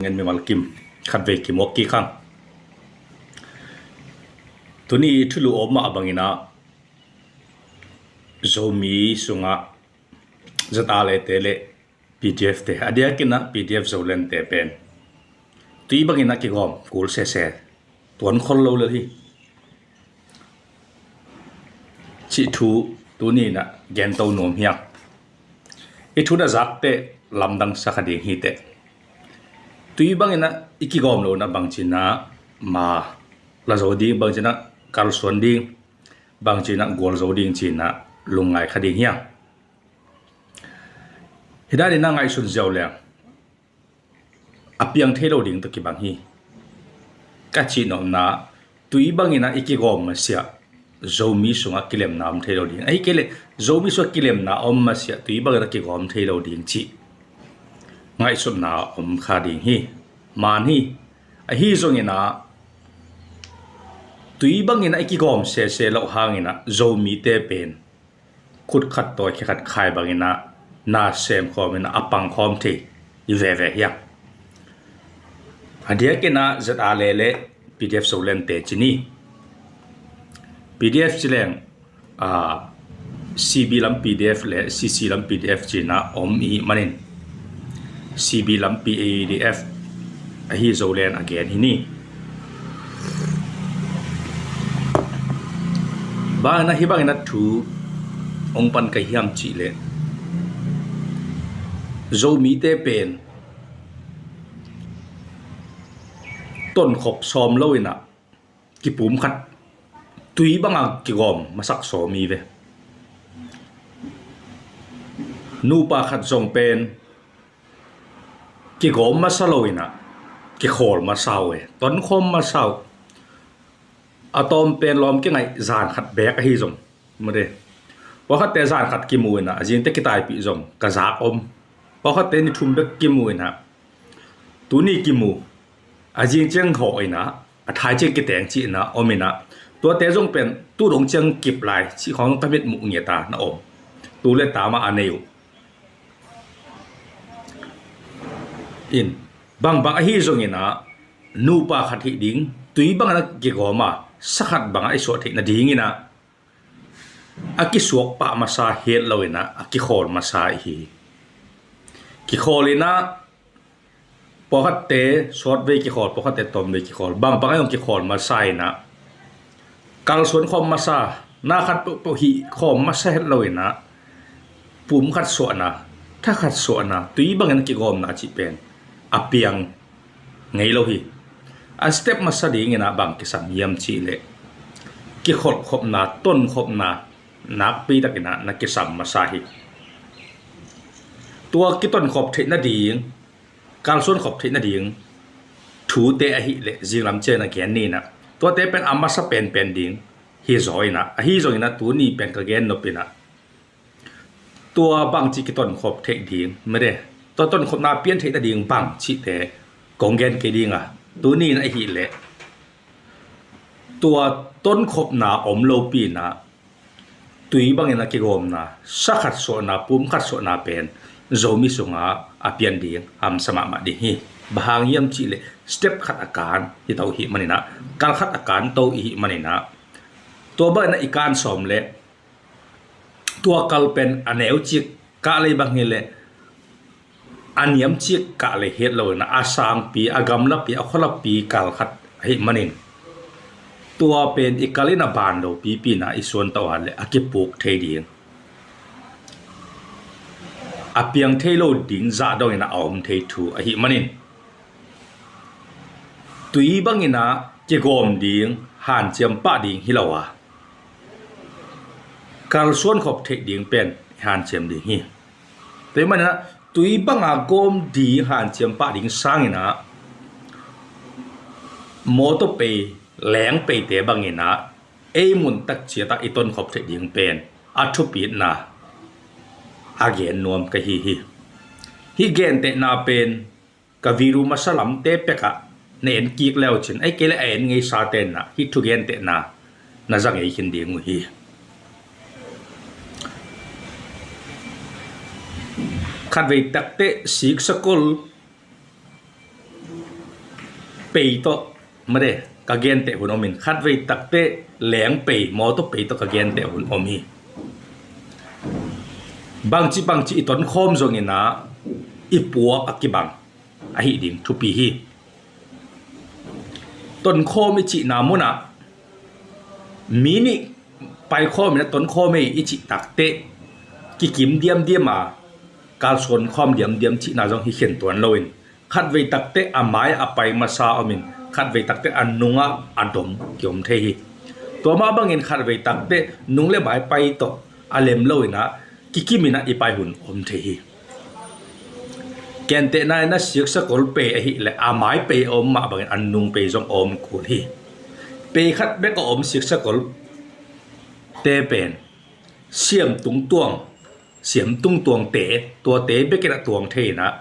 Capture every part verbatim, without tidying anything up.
Ngen mimal kim, khatvei kimuak kik hang. Tuni thulu om mah bangin ah Zomi sungah Z R A te le P D F te, a diakin ah P D F Zoland te pen tui bangin ah kigawm kul sese, tuan khol lo lel hi cih thu tuni in ah gen to nuam hi hang. I thu na zakte lamdang sa kha ding hi teh. Tui bangin ah i kigawm lo in ah bangci in ah ma la zo ding, bangci in ah kalsuan ding, bangci in ah gual zo ding ci in ah lungngai kha ding hi hang. Hi dan in ah ngaihsun ziau leng a piang thei lo ding tawh kibang hi. Ka cihnopna, tui bangin ah i kigawm masiah Zomi sungah kilemna om thei lo ding, ahih kei leh Zomi sungah kilemna om masiah tui bangin ah kigawm thei lo ding cih ngaihsutna om kha ding hi. Man hi. Ahi zongin ah tui bangin ah i kigawm sese loh hangin ah Zomite pen khut khat tawi khe khat khai bangin ah na sem khawm in ah a pang khawm thei hi veve hi hang. A diakin ah Z R A le P D F Zoland te ci ni. P D F ci leng, ah, C B lam P D F le C C lam P D F ci in ah om i hih manin, C B lam P D F ahi Zoland a gen hi ni. Bang in ah hih bangin ah thu ong pan ka hiam cih leh, Zomite pen tonkhop sawm lo in ah kipum khat tui banga kigawm masak sawm hi ve. Nupa khat zong pen kigawm masa lo in ah kikhawl masa uh e, tonkhawm masa uh. A tawm pen lawm kingaih zan khat beek ahi zong, mate, pawlkhatte zan khat kimu in ah a zingte kitaipih zong ka zak om. Pawlkhatte ni thum bek kimu in ah tuni kimu, a zing ciang hawh in ah a thai ciang kiteng ci in ah om in ah, tuate zong pen tu dong ciang kip lai cih khawng ka mit muh ngiat a na om. Tu le ta mah a nei uh. In, bangbang ahi zongin ah nupa khat hih ding tui bangin ah kigawm a, sa khat bangah i suah theih nadingin ah a kisuak pah masa het lo in ah a kikhawl masa i hi. Kikhawl in ah pawlkhatte sawtvei kikhawl, pawlkhatte tawmvei kikhawl, bangbang ahi zong kikhawl masa in ah kalsuan khawm masa, na khat peuhpeuh hih khawm masa het lo in ah pum khat suahna, tha khat suahna, tui bangin kigawmna cih pen a piang ngei lo hi. A step masa dingin ah bang kisam hiam cih leh kikholhkhopna, tonkhopna nakpi takin ah na kisam masa hi. Tua kitonkhop theih nading, kalsuan khop theih nading thute ahih leh zinglam ciang a gen ni in ah, tuate pen a masa penpen ding hi zaw in ah, ahi zongin ah tuni pen ka gen nop in ah tua bangci kitonkhop theih ding, mede, tua tonkhopna pian theih nading bangcite kong gen kei ding a, tuni in ahih leh tua tonkhopna om lopi in ah tui bangin a kigawmna, sa khat suahna, pum khat suahna pen Zomi sungah a pian ding hamsa mahmah ding hi. Bang hang hiam cih leh step khat a kan hi to i hih manin ah, kal khat a kan to i hih manin ah, tua bangin ah i kan sawm leh tua kal pen a neu cik kah lei bang hi leh a niam cik kah lei het lo in ah, a sangpi, a gamlapi, a khualapi kal khat ahih manin tua pen i kal in a ban lo pipi in ah i suan to a leh a kipuk thei ding, a piang thei lo ding zah dongin ah a om thei thu ahih manin tui bangin ah kigawm ding, hanciam pah ding hi lo a, kalsuan khop theih ding pen hanciam ding hi. Tua ahih manin ah tui banga gawm ding, hanciam pah ding sangin ah mawtaw pei, leng peite bangin ah ei mun tak ciat ah i tonkhop theih ding pen a thupitna a gen nuam ka hi hi. Hih gentehna pen ka video masa lamte pekah na en kik le uh cin, ahih kei leh a en ngeisate in ah hih thugentehna na za ngei khin ding uh hi. Khatvei takteh siksakol pei tawh, made, ka genteh hun om in, khatvei takteh leng pei, mawtaw pei tawh ka genteh hun om hi. Bangci bangci i tonkhawm zongin ah i puak a kibang ahi ding thupi hi. Tonkhawm i cihna munah mi nih paikhawm in a tonkhawm ei i cih takteh kikim diamdiam a, kalsuan khawm diamdiam cihna zong hi khen tuan loin, khatvei takteh a mai a pai masa om in, khatvei takteh a nungah a dom kiom thei hi. Tua mah bangin khatvei takteh nung le mai pai tawh a lem loin ah kikim in ah i pai hun om thei hi. Gentehna in ah siksakol pei ahih leh a mai pei a om mah bangin a nung pei zong a om kul hi. Pei khat bek a om siksakolte pen siam tung tuang, siam tung tuangte, tuate bek in ah tuang thei in ah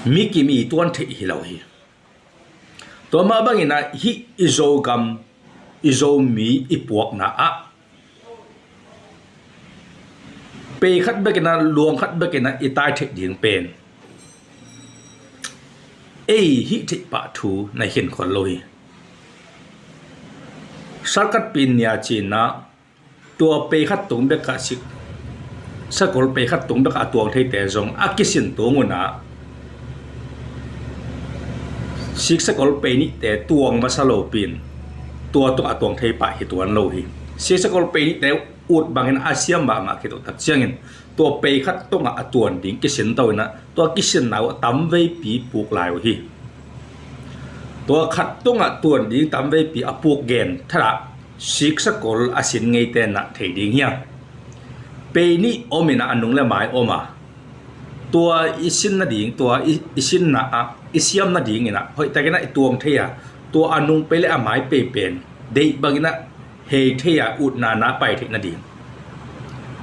mi kim i tuan theih hi lo hi. Tua mah bangin ah hih i Zogam, i Zomi i puakna ah pei khat bek in ah, luang khat bek in ah i tai theih ding pen ei hih theih pah thu na hi khen khol lo hi. Sarkatpi nia cih in ah tua pei khat tung bek ah sik, sakol pei khat tung bek ah a tuang theite zong a kisin tung un ah siksakol pei nihte tuang masa lopi in tua tungah a tuang thei pah hi tuan lo hi. Siksakol pei nihte ut bangin a siam mahmah khit uh tak ciangin tua pei khat tungah a tuan ding kisin to in ah tua kisinna uh a tamveipi puk lai uh hi. Tua khat tungah tuan ding tamveipi a puk gen thadah siksakol a sin ngeite nah thei ding hi a. Pei nih om in ah a nung le mai om a, tua i sin nading, tua i, i sinna ah i siam nading in ah hoihtak in ah i tuang thei a, tua a nung pei le a mai pei pen deih bangin ah hei thei a, utna na pai theih nading.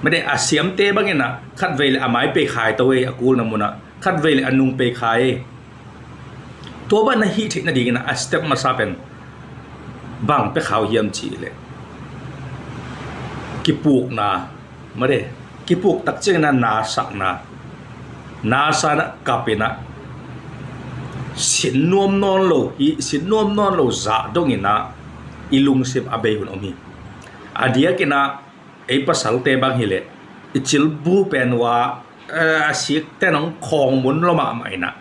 Made, a siamte bangin ah khatvei le a mai pei khai to ei, a kulna munah khatvei le a nung pei khai ei. Tua bang na hih theih nading in ah a step masa pen bang pia kha uh hiam cih leh kipukna, made, kipuk tak ciangin ah nasakna, nasa in ah kap in ah sin nuam nawn lo, hih sin nuam nawn lo zah dongin ah i lungsim a bei hun om hi. A diakin ah ei pasalte bang hi leh i cilbu pen ua, eh, a sikte nong khawng mun lo mahmah in ah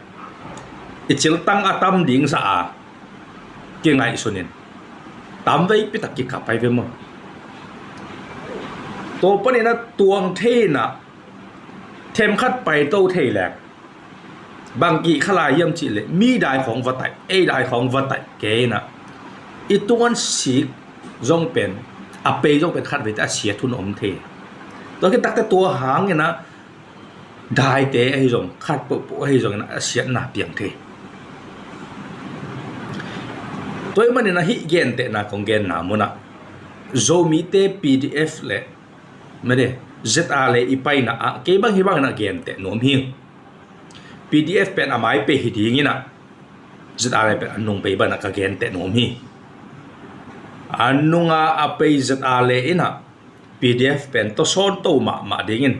i ciltang a tam ding zah a kingaihsun in tamveipi tak kikap ai ve maw. Tua panin ah tuang thei in ah themkhat pai to thei leng bang kikha lai hiam cih leh mi dai khawng va taih, ei dai khawng va taih kei in ah i tuan sik zong pen, a pei zong pen khatveite a siat hun om thei. Tua khit takteh tua hangin ah daite ahi zong, khat pohpoh ahi zongin ah a siatna piang thei. Tua ahih manin ah hih gentehna kong genna munah Zomite P D F le, made, Z R le i paina ah kei bang hih bangin ah genteh nuam hi. P D F pen a mai pei hi dingin ah Z R le pen a nung pei bangin ah ka genteh nuam hi. A nunga a pei Z R le in ah P D F pen tawsawn to mahmah dingin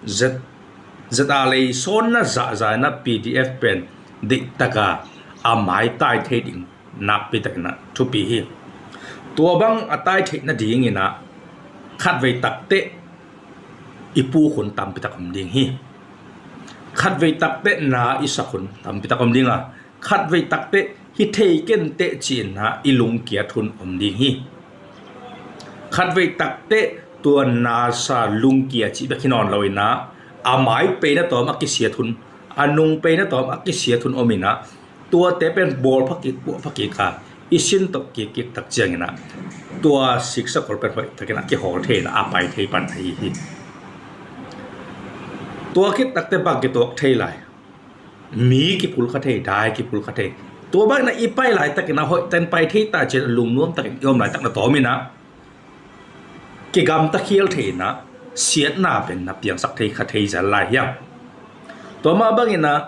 Z, Z R le i sawnna zahzah in ah P D F pen deihtaka a mai tai thei ding nakpi takin ah thupi hi. Tua bang a tai theih nadingin ah khatvei takteh i puk hun tampi tak om ding hi. Khatvei takteh na i sak hun tampi tak om ding a, khatvei takteh hi thei kenteh ci-in ah i lungkiat hun om ding hi. Khatvei takteh tua nasa lungkia cih bek hi nawn lo in ah a mai peina tawm a kisiat hun, a nung peina tawm a kisiat hun om in ah tuate pen bawl phakik, puah phakik a i sin tawh kikkik tak ciangin ah tua siksakol pen hoihtakin a kihawl thei in ah a pai thei pan ahi hi. Tua khit takteh bang kituak thei lai? Mi kipulkha thei, dai kipulkha thei. Tua bangin ah i pai laitakin ah hoihtakin pai thei ta ci-in ah lungnuam takin i om laitak na tawm in ah kigamta khial thei in ah siatna pen na piangsak thei kha thei zel lai hiam? Tua mah bangin ah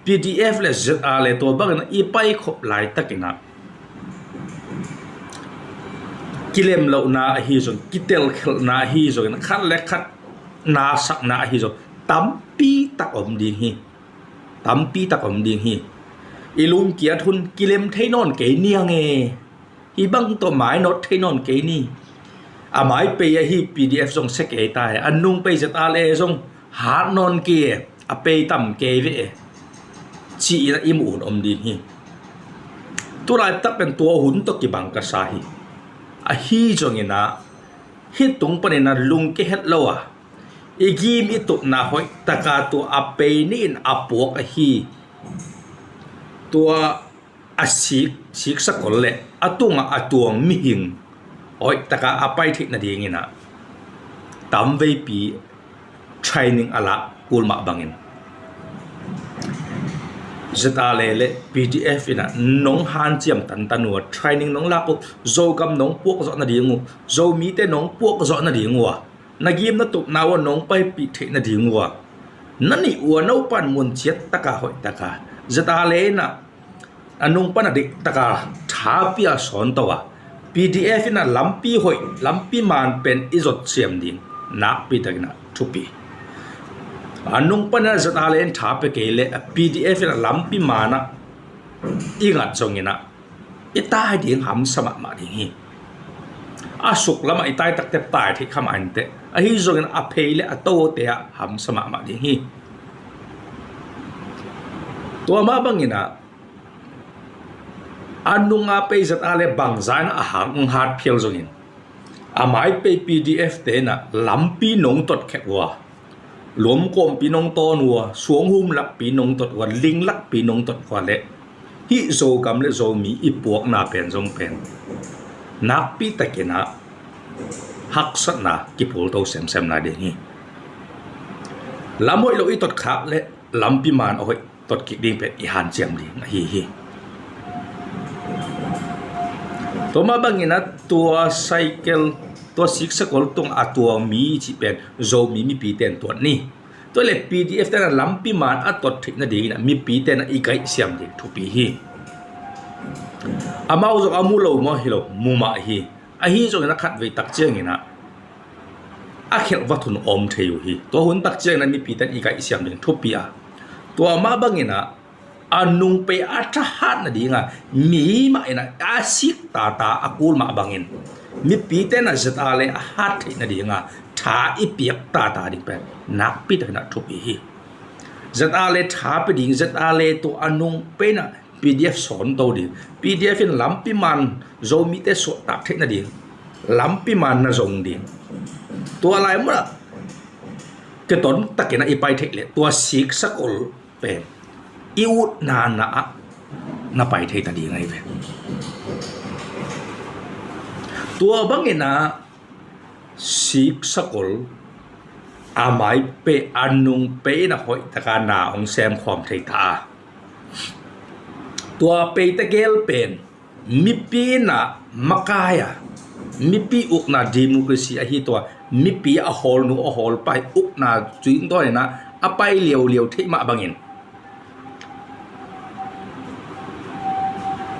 P D F le Z R le tua bangin ah i paikhop laitakin ah kilemlohna ahi zong, kitelkhelhna ahi zongin ah khat le khat nasakna ahi zong tampi tak om ding hi. Tampi tak om ding hi. I lungkiat hun kilem thei nawn kei ni ang e. Hih bang tawh mainawt thei nawn kei ni. A mai pei ahi P D F zong sia kei ta e. A nung pei Z R A zong hat nawn kei e. A pei tam kei ve e, ci-in a i muh hun om ding hi. Tulaitak pen tua hun tawh kibang ka sa hi. Ahi zongin ah hih tung panin ah lungke het lo a, i gim i tupna hoih taka tua a pei nih in a puak ahi tua a sik, sik sakol le a tungah a tuang mihing hoih taka a pai theih nadingin ah tamveipi training a lak kul mah bangin Z R A le P D F in ah nong hanciam tantan uh a, training nong lak uh, Zogam nong puak zawh nading uh, Zomite nong puak zawh nading uh a, na gim na tupna uh a nong paipih theih nading uh a, na nih uh a naupan mun ciat taka hoih taka Z R A in ah a nung pan a dik taka tha pia sawn to a, P D F in ah lampi hoih, lampi man pen i zot siam ding nakpi takin ah thupi. A nung pan a Z R A in tha pia kei le a P D F in ah lampi man ah i ngat zongin ah i tai ding hamsa mahmah ding hi. A suk lamah i tai takte tai theih kha mah inteh. Ahi zongin a phei le a tote ah hamsa mahmah ding hi. Tua mah bangin ah a nunga pei Z R A le bangza in a hang hat phial zongin a mai pei P D F te in ah lampi nong tot khek uh a, luamkawmpi nong tawn uh a, suanghum lakpi nong tot uh a, ling lakpi nong tot uh a le hih Zogam le Zomi i puakna pen zong pen nakpi takin ah haksatna kipulto semsem lai ding hi. Lam hoih lo i tot khak le lampi man a hoih tot kik ding pen i hanciam ding ahi hi. Tua mah bangin ah tua cycle, tua sik sakol tung a tuang mi cih pen Zomi mipite in tuat ni. Tua le P D F te in ah lampi man a tot theih nadingin ah mipite in ah i gaihsiam ding thupi hi. Amau zong a mu lo maw hi lo, mu mah hi. Ahi zongin ah khatvei tak ciangin ah a khelh vat hun om thei uh hi. Tua hun tak ciangin ah mipite in i gaihsiam ding thupi a, tua mah bangin ah a nung pei a thahat nadinga mi mah in ah a sik tata a kul mah bangin mipite in ah Z R A le a hat theih nadinga tha i piak tata ding pen nakpi takin ah thupi hi. Z R A le tha pia ding, Z R A le tua a nung pei in ah P D F sawn to ding, P D F in lampi man Zomite suahtak theih nading lampi man na zong ding. Tua lai munah kiton takin ah i pai theih le tua sik sakol pen i utna na ah na pai thei ta ding ahi ve. Tua bangin ah sik sakol a mai pei a nung pei in ah hoih taka na hong sem khawm thei ta a, tua pei tegel pen mipi in ah makai a, mipi ukna democracy ahi tua mipi a hawlnu a hawlpa i ukna cuingtawn in ah a pai liauliau theih mah bangin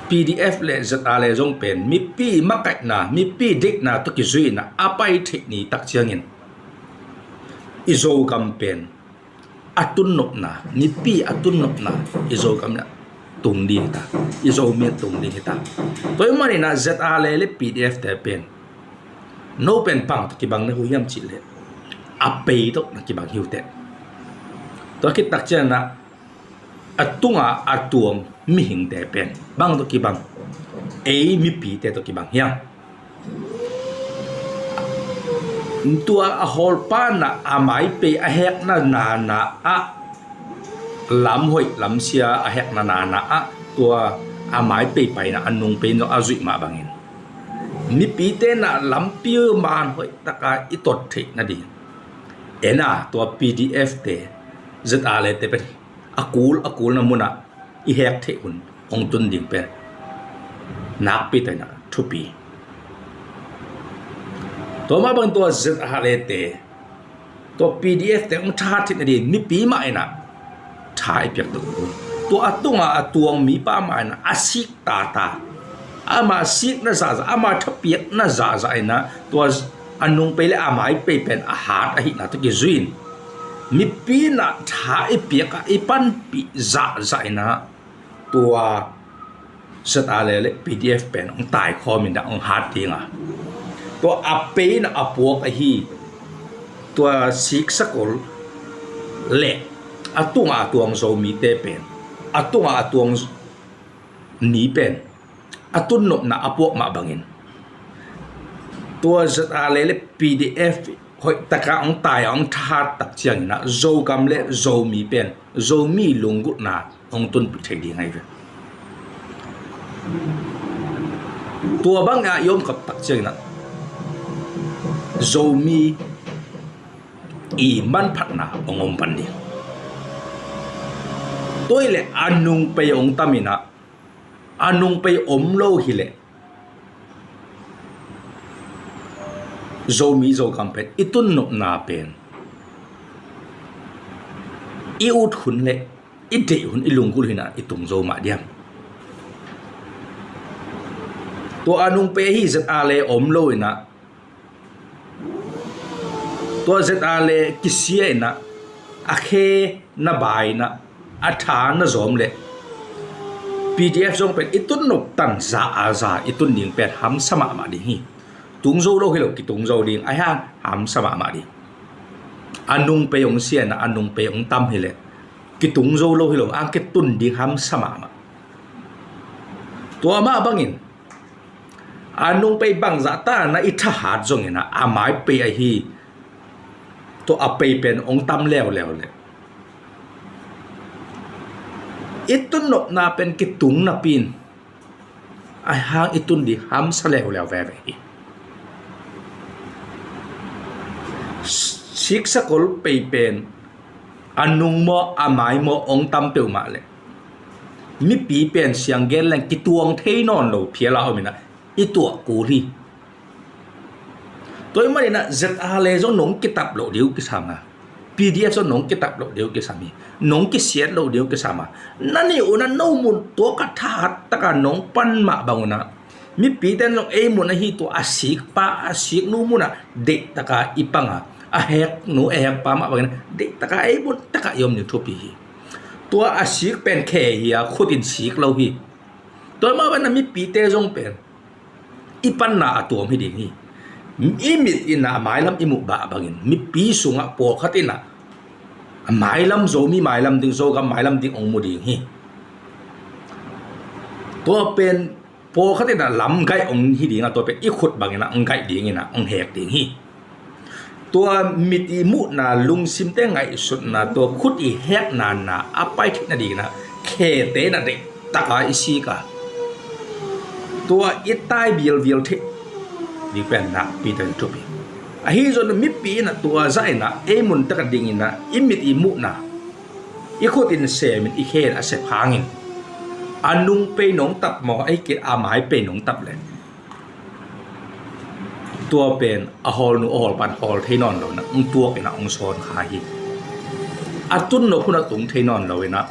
P D F le Z R A le zong pen mipi makaihna, mipi deihna tawh kizui in ah a pai theih ni tak ciangin i Zogam pen a tunnopna, mipi a tunnopna i Zogam in ah tung ding hi ta, i Zomi a tung ding hi ta. Tua ahih manin ah Z R A le P D F te pen no pen bang tawh kibang na hi uh hiam cih leh a pei tawh na kibang hi uh teh. Tua khit tak ciangin ah a tunga a tuang mihingte pen bang tawh kibang, ei mipite tawh kibang hiam? Tua a hawlpa in ah a mai pei a hekna nana ah lam hoih lam sia a hekna nana ah tua a mai pei pai in ah a nung pei in zong a zuih mah bangin mipite in ah lampi man hoih taka i tot theih nading en a tua P D F te Z R A le te pen a kul a kulna munah i hek theih hun hong tun ding pen nakpi takin ah thupi. Tua mah bang tua Z R A le te, tua P D F te hong thahat theih nading mipi mah in ah tha i piak tuk uh. Tua a tunga a tuang mipa mah in ah a sik tata, ama sikna zahzah, ama thapiakna zahzah in ah tua a nung pei le a mai pei pen a hat ahihna tawh kizui in mipi in ah tha i piak a i panpih zahzah in ah tua ZRA le PDF pen hong taikhawm in dah hong hat ding a, tua a pei in a puak ahi tua siksakol le a tungah a tuang Zomite pen, a tungah a tuang ni pen a tunnopna a puak mah bangin tua ZRA le PDF hoih taka hong tai a hong thahat tak ciangin ah Zogam le Zomi pen Zomi lunggulhna hong tunpih thei ding ahi ve. Tua bang a i om khap tak ciangin ah Zomi i manphatna hong om pan ding. Tua hi leh a nung pei hong tam in ah a nung pei om lo hi leh Zomi Zogam pen i tunnopna pen i ut hun le i deih hun i lunggulh hun ah i tung zo mah diam? Tua a nung pei ahi ZRA le om lo in ah tua ZRA le kisia in ah a khe na bai in ah a tha na zawm leh PDF zong pen i tunnop tan za a za i tun ding pen hamsa mahmah ding hi. Tung zo lo hi lo, kitung zo ding ahi hang hamsa mahmah ding. A nung pei hong sia in ah a nung pei hong tam hi leh kitung zo lo hi lo, a kitun ding hamsa mahmah. Tua mah bangin a nung pei bangzah ta na i thahat zongin ah a mai pei ahi tua a pei pen hong tam leuleu leh i tunnopna pen kitung napi in ahi hang i tun ding hamsa leuleu veve hi. Siksakol pei pen a nung maw a mai maw hong tam peuhmah leh mipi pen siang gen leng kituang thei nawn lo phial a om in ah i tuah kul hi. Tua ahih manin ah ZRA le zong nong kitap loh ding uh kisam a, PDF zong nong kitap loh ding uh kisam hi. Nong kisiat loh ding uh kisam a, na nih un ah no mun tua ka thahat taka nong pan mah bang un ah mipite in zong ei mun ahi tua a sikpa a siknu mun ah deih taka i pang a, a heknu a hekpa mah bangin ah deih taka ei mun taka i om ding thupi hi. Tua a sik pen khe hi a, khut in sik lo hi. Tua mah bangin ah mipite zong pen i panna a tuam hi ding hi. I mit in ah a mailam i muh bah bangin mipi sungah pawlkhat in ah a mailam, Zomi mailam ding, Zogam mailam ding hong mu ding hi. Tua pen pawlkhat in ah lam gaih hong hi ding a, tua pen i khut bangin ah hong gaih ding in ah hong hek ding hi. Tua mit i muhna, lungsimte ngaihsutna, tua khut i hekna na a pai theih nadingin ah khete in ah deih taka i sik a, tua i tai vialvial theih ding pen nakpi takin thupi. Ahi zongin mipi in ah tua zah in ah ei mun taka dingin ah i mit i muhna i khut in sem in i khe in a sep hangin a nung pei nong tap maw, ahih kei leh a mai pei nong tap leh tua pen a hawlnu a hawlpa in hawl thei nawn lo in ah hong tuak in ah hong sawn kha hi. A tunnop hun ah tung thei nawn lo in ah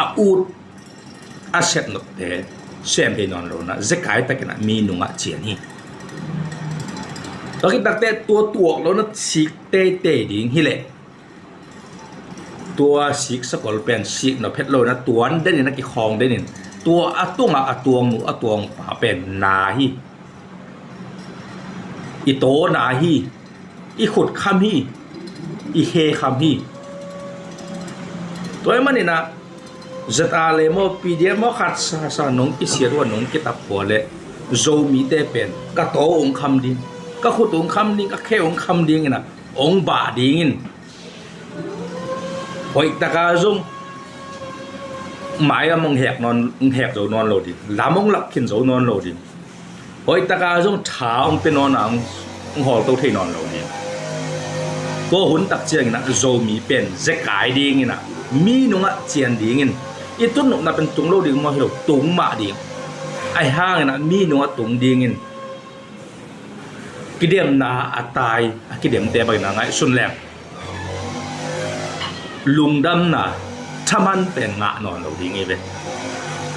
a ut a sepnopte sem thei nawn lo in ah zekai takin ah mi nungah cian hi. Tua khit takteh tua tuak lo in ah sik teitei ding hi leh tua siksakol pen sik nop het lo in ah tuan den in ah kikhawng den in tua a tungah a tuangnu a tuangpa pen na hi. I taw na hi. I khut kham hi. I khe kham hi. Tua ahih manin ah ZRA le maw, PDF maw, khat sasa nong kisiat uh a, nong kitap uh a leh Zomite pen ka taw hong kham ding, ka khut hong kham ding, ka khe hong kham ding in ah hong bah ding in, hoih taka zong mailam hong hek nawn, hong hek zo nawn lo ding, lam hong lak khin zo nawn lo ding, hoih taka zong tha hong pia nawn a, hong, hong hawlto thei nawn lo ding. Tua hun tak ciangin ah Zomi pen zekai ding in ah mi nungah cian ding in, i tunnopna pen tung lo ding maw, hi lo, tung mah ding. Ahi hangin ah mi nungah tung ding in, kidemna a tai a kidemte bangin ah ngaihsun leng lungdamna thaman pen ngah nawn lo ding hi ve.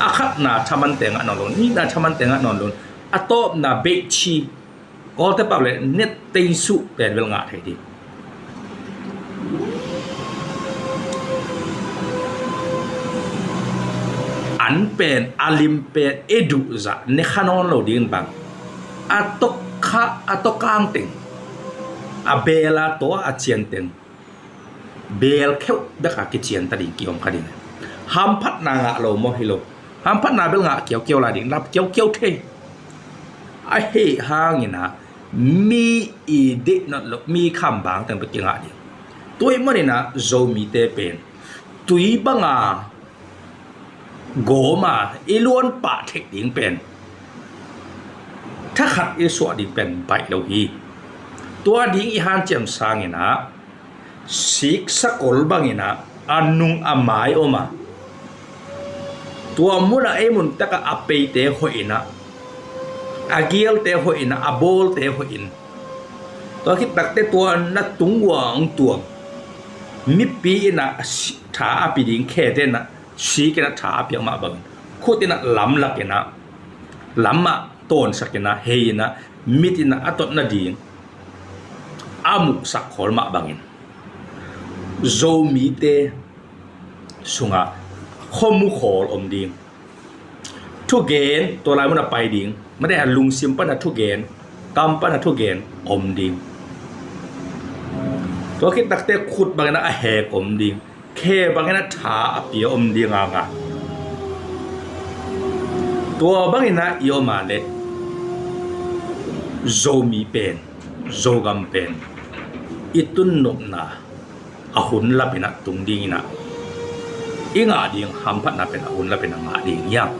A khatna thaman te ngah nawn lo, nihna thaman te ngah nawn lo, a tawpna beihthi, Kawlte pau le net tei suh pen bel ngah thei ding. an pen, a lim pen i duhzah ne kha nawn lo ding bang, a tawkha, a tawkang teng, a beel a taw a cian teng, beel kheuh bek a kician ta ding ki-om kha ding. Hamphatna ngah lo maw? Hi lo. Hamphatna bel ngah kiaukiau lai ding, lap kiaukiau thei. A heh hangin ah mi i deih nawn lo, mi kham bang teng bek kingah ding. Tua ahih manin ah Zomite pen tui banga gawm a i luan pah theih ding pen, thakhat i suah ding pen baih lo hi. Tua ding i hanciam sangin ah siksakol bangin ah a nung a mai om a, tua munah ei mun takah a peite hoih in ah, a gialte hoih in ah, a bawlte hoih in, tua khit takte tua na tung uang tuang mipi in ah si-, tha a pi ding, khete in ah sik in ah tha a piak mah bangin, khut in ah lamlak in ah, lam ah tawnsak in ah, hei in ah, mit in ah a tot nading a muhsak khawl mah bangin, Zomite sungah khuamu khawl om ding. Thugen, tua lai mun a pai ding, mate, a lungsim pan a thugen, kam pan a thugen om ding. Tua khit takte khut bangin a hek om ding, khe bangin a tha a pia om ding a ngah. Tua bangin a i om a leh Zomi pen, Zogam pen i tunnopna a hun lapin a tung dingin a, i ngah ding hamphatna pen a hun lapin a ngah ding hi hang.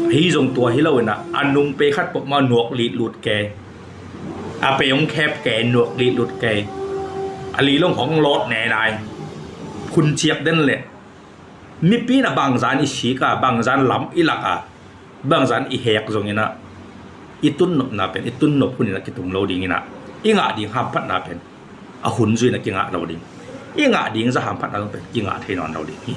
Ahi zong tua hi loin a, a nung pei khat peuhmah nuak litlut kei, a pei hong khep kei, nuak litlut kei, a lilong hong lawt ne lai, phun ciak den leh mipi in a bangzah in i sik a, bangzah in lam i lak a, bangzah in i hek zongin a, i tunnopna pen i tunnop hun in a kitung lo dingin a, i ngah ding hamphatna pen a hun zui in a kingah lo ding. I ngah ding zah hamphatna zong pen kingah thei nawn lo ding hi.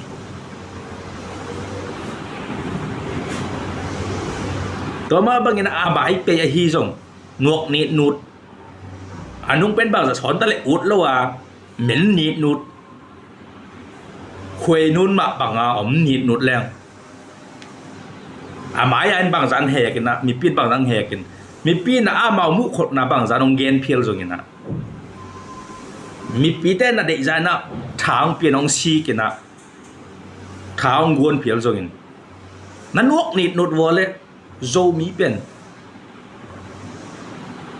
Tua mah bangin a, a mai pei ahi zong nuak nitnut, a nung pen bangzah sawn ta leh ut lo a, men nitnut, khuai nun mah banga om nitnut leng, a mai-a in bangzah in hek in a, mipi in bangzah in hek in, mipi in a amau muhkholhna bangzah in hong gen phial zongin a, mipite in a deihzah in a tha hong pia in hong sik in a, tha hong guan phial zongin, na nuak nitnut vua leh Zomi pen,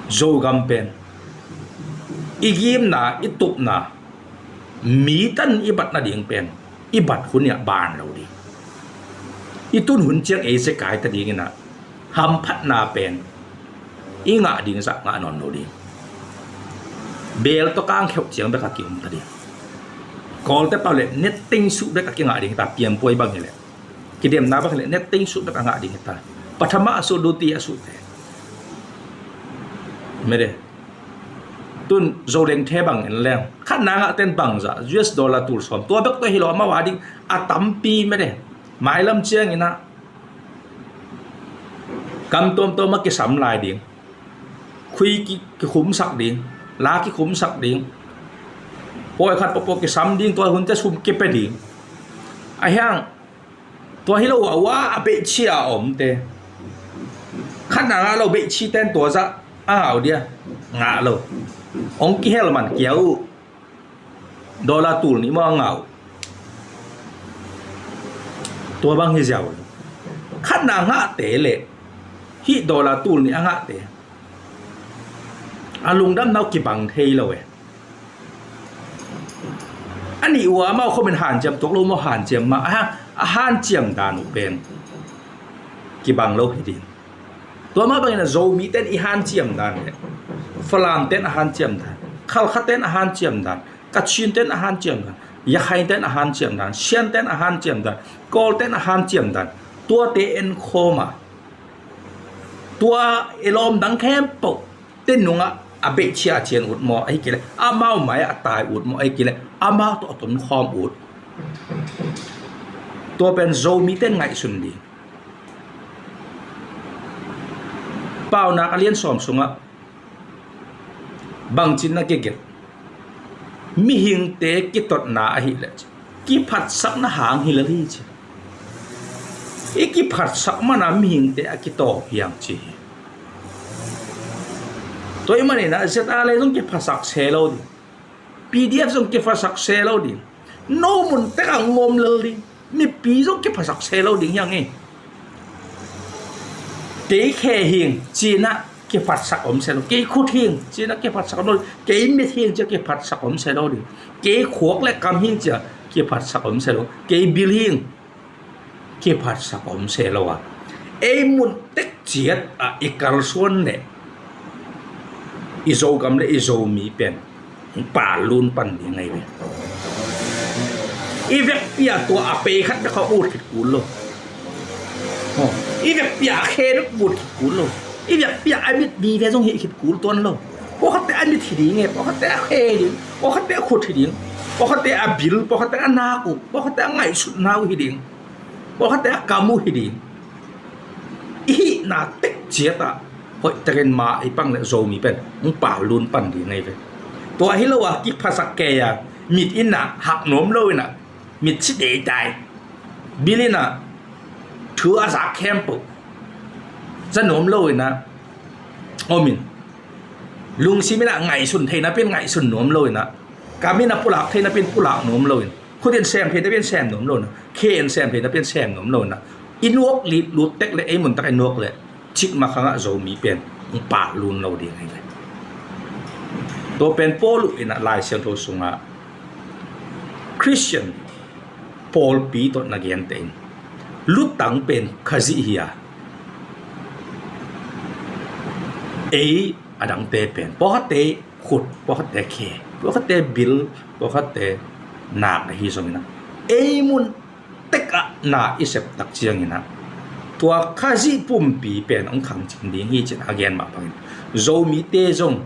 Zogam pen, i gimna, i tupna, mi tan i bat nading pen i bat hun in a ban lo ding. I tun hun ciang ei zekai ta dingin a, hamphatna pen i ngah ding zah ngah nawn lo ding. Beel tawh kang kheuh ciang bek a ki-om ta ding. Kawlte pau leh netteng suh bek a kingah ding hi ta, pianpuai bang hi leh, kidemna bang hi leh netteng suh bek a ngah ding hi ta. Pathama a suh, duti a suh te, mede, tun Zolengte bang en leng, khatna ngah ten bangzah, U S dollar tul sawm, tua bek tawh hi lo, amau a ding a tampi, mede, mailam ciangin a gam tuamtuam a kisam lai ding, khui ki, kikhumsak ding, la kikhumsak ding, pawi khat pawpaw kisam ding, tua hunte sum kipia ding. Ahi hang tua hi lo a, ua a beihchia a omte, khatna ngah lo, beihchi ten tua zah a ngah uh dia? Ngah lo. Hong kihel man kia uh. Dollar tul nih maw a ngah uh? Tua bang hi ziau. Khatna ngahte leh hih dollar tul nih a ngahte, a lungdamna uh kibang thei lo e. A nih uh a, amau khomin hanciam tuak lo maw? Hanciam mah. A, a hanciam dan uh pen kibang lo hi ding. Tua mah bangin a Zomite in i hanciam dan leh, Falam te in a hanciam dan, Khalkha te in a hanciam dan, Kachin te in a hanciam dan, Yakhain te in a hanciam dan, Sian te in a hanciam dan, Kawl te in a hanciam dan, tuate en khawm a, tua i lawm dang khempeuh te nungah a beihchia a cian ut maw, ahi kei leh amau mai-ah a tai ut maw, ahi kei leh amau tawh a tonkhawm ut. Tua pen Zomite in ngaihsun ding. Paunak a lian sawm sungah bangci na kigelh, mihingte kitotna ahih leh kiphatsakna hang hi lel hi ci. I kiphatsak mana mihingte a kitawp hiang ci hi. Tua ahih manin ah Z R A le zong kiphatsak se lo ding. P D F zong kiphatsak se lo ding. No mun tek ah ngom lel ding. Mipi zong kiphatsak se lo ding hiang hi. Kei khe hing ci-in ah kiphatsak om se lo. Kei khut hing ci-in ah kiphatsak om lo. Kei mit hing ci-a kiphatsak om se lo ding. Kei khuak le kam hing ci-a kiphatsak om se lo. Kei bil hing kiphatsak om se lo a, ei mun tek ciat ah i kalsuan le i Zogam le i Zomi pen pal lun pan ding ahi ve. I vekpi-a tua a pei khat bek a ut khit kul lo. Aw, i vekpi-a a khe bek ut khit kul lo. I vekpi-a a mit vive zong hi khit kul tuan lo. Pawlkhatte a mit hi ding e, pawlkhatte a khe hi ding, pawlkhatte a khut hi ding, pawlkhatte a bil, pawlkhatte a nak uh, pawlkhatte a ngaihsutna uh hi ding, pawlkhatte a kam uh hi ding. I hihna tek ciat ah hoihtakin ma i pang le Zomi pen hong pal lun pan ding ahi ve. Tua hi lo a kiphatsak kei a, mit in ah hak nuam lo in ah, mit ci deitai, bil in ah thu a zak khempeuh za nuam lo in ah om in, lungsim in ah ngaihsun thei napi in ngaihsun nuam lo in ah, kam in ah pulak thei napi in pulak nuam lo in, khut in sem thei napi in sem nuam lo in ah, khe in sem thei napi in sem nuam lo in ah, i nuak lut tek le ei mun tek ah i nuak le cikmah khang ah Zomi pen hong pal lun lo ding ahi ve. Tua pen Paul in ah Lai Siangtho sungah Khristian pawlpi tawh na genteh in, lutang pen Khazih hi a, ei a dangte pen pawlkhatte khut, pawlkhatte khe, pawlkhatte bil, pawlkhatte nak ahi zongin ah, ei mun tek ah na i sep tak ciangin ah, tua Khazih pumpi pen hong khangcing ding hi ci-in a gen mah bangin, Zomite zong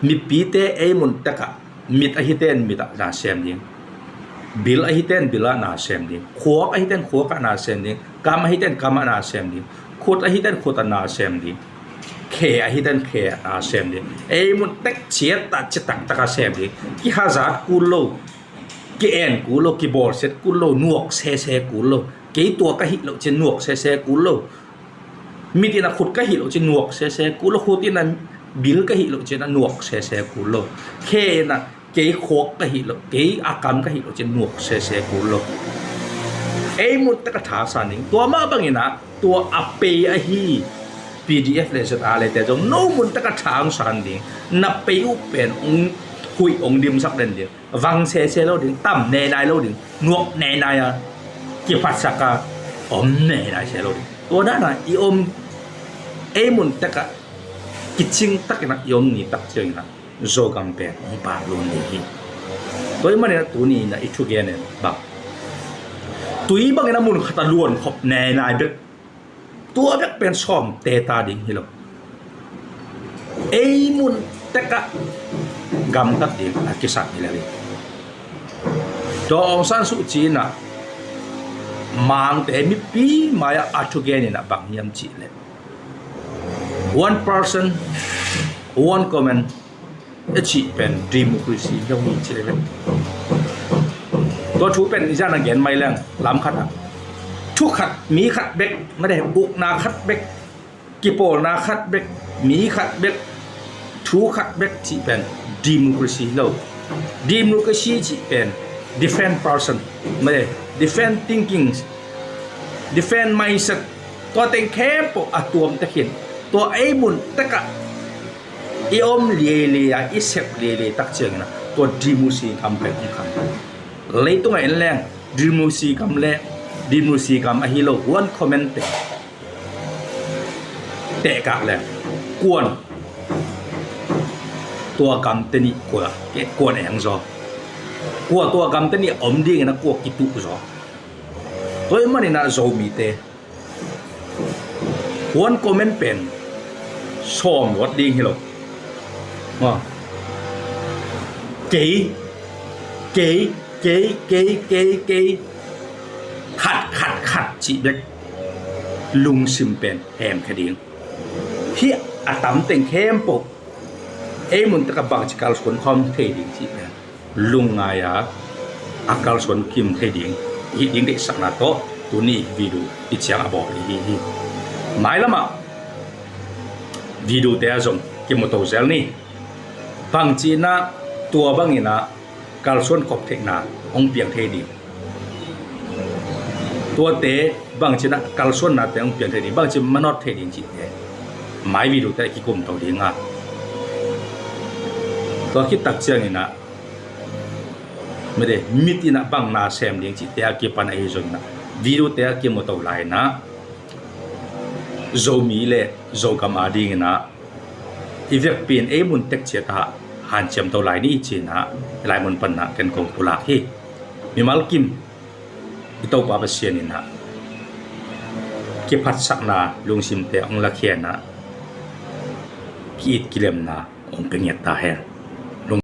mipite ei mun tek ah, mit ahi ten mit ah na sem ding, bil ahi ten bil ah na sem ding, khuak ahi ten khuak ah na sem ding, kam ahi ten kam ah na sem ding, khut ahi ten khut ah na sem ding, khe ahi ten khe ah na sem ding. Ei mun tek ciat ah citak tak ah sem ding. Kihazat kul lo, ki-en kul lo, kibawlsiat kul lo, nuak sese kul lo. Kei tua ka hih loh ci-in nuak sese kul lo. Mit in ah khut ka hih loh ci-in nuak sese kul lo. Khut in ah bil ka hih loh ci-in ah nuak sese kul lo. Khe in ah kei khuak ka hih loh, kei a kam ka hih loh ci-in nuak sese kul lo. Ei mun tek ah thasan ding. Tua mah bangin ah tua a pei ahi P D F le Z R A le te zong no mun tek ah thasan ding. Na pei uh pen hong huih hong dimsak den ding. Vang sese lo ding, tam nenai lo ding, nuak nenai a, kiphatsak a, om nenai se lo ding. Tua dan a i om, ei mun tek ah kicing takin ah i om ni tak ciangin ah Zogam pen hong pal lun ding hi. Tua ahih manin ah tuni in ah i thugen in bang, tui bangin ah mun khat ah luankhop nenai bek, tua bek pen sawmte ta ding hi lo. Ei mun tek ah gamtat ding a kisam hi lo hi. Tua Aung San Suu Kyi in ah Mangte mipi mai-ah a thugen in ah bang hiam cih leh, one person, one comment, a cih pen democracy hi lo hi ci le ve. Tua thu pen i zan a gen mai leng lam khat ah, thu khat, mi khat bek, made, ukna khat bek, kipawlna khat bek, mi khat bek, thu khat bek cih pen democracy hi lo. Democracy cih pen different person, made, different thinkings, different mindset, tua teng khempeuh a tuam tek hi in, tua ei mun tek ah i om liailiai a, i sep liailiai tak ciangin ah tua democracy gam pen hong khang. Leitung ah en leng democracy gam le democracy gam ahi lo one comment te tehkak leng, kuan tua gamte nih kua, kuan eng zaw, kua tua gamte nih a om dingin ah kua kituh zaw. Tua ahih manin ah Zomite one comment pen sawm luat ding hi lo. Kei, kei, kei, kei, kei, kei, khat, khat, khat cih bek lungsim pen hemkhia ding. Hih a tam teng khempeuh ei mun tek ah bangci kalsuan khawm thei ding cih pen lungngai a, a kalsuan kim thei ding, hih ding deihsakna tawh Tuni video i ciang a bawl i hi hi. Mailamah video te ah zong kimu to zel ni. Bangci inah tua bang inah kalsuan khop theihna hong piang thei ding, tuate bangci inah kalsuannate hong piang thei ding, bangci manawt thei ding cihte mai video te ah kikum to ding a, tua khit tak ciang inah mede mit inah bang na sem ding cihte a kipan ahi zong inah video te ah kimu to lai inah Zomi le Zogam a ding inah i vekpi in ei mun tek ciat ah hanciam to lai ni ci inah i lai mun pan ah ken kong pulak hi. Mimal kim i Topa Pasian inah kiphatsakna lungsimte hong lakhia inah ki-it kilemna hong pia ngiat ta hen.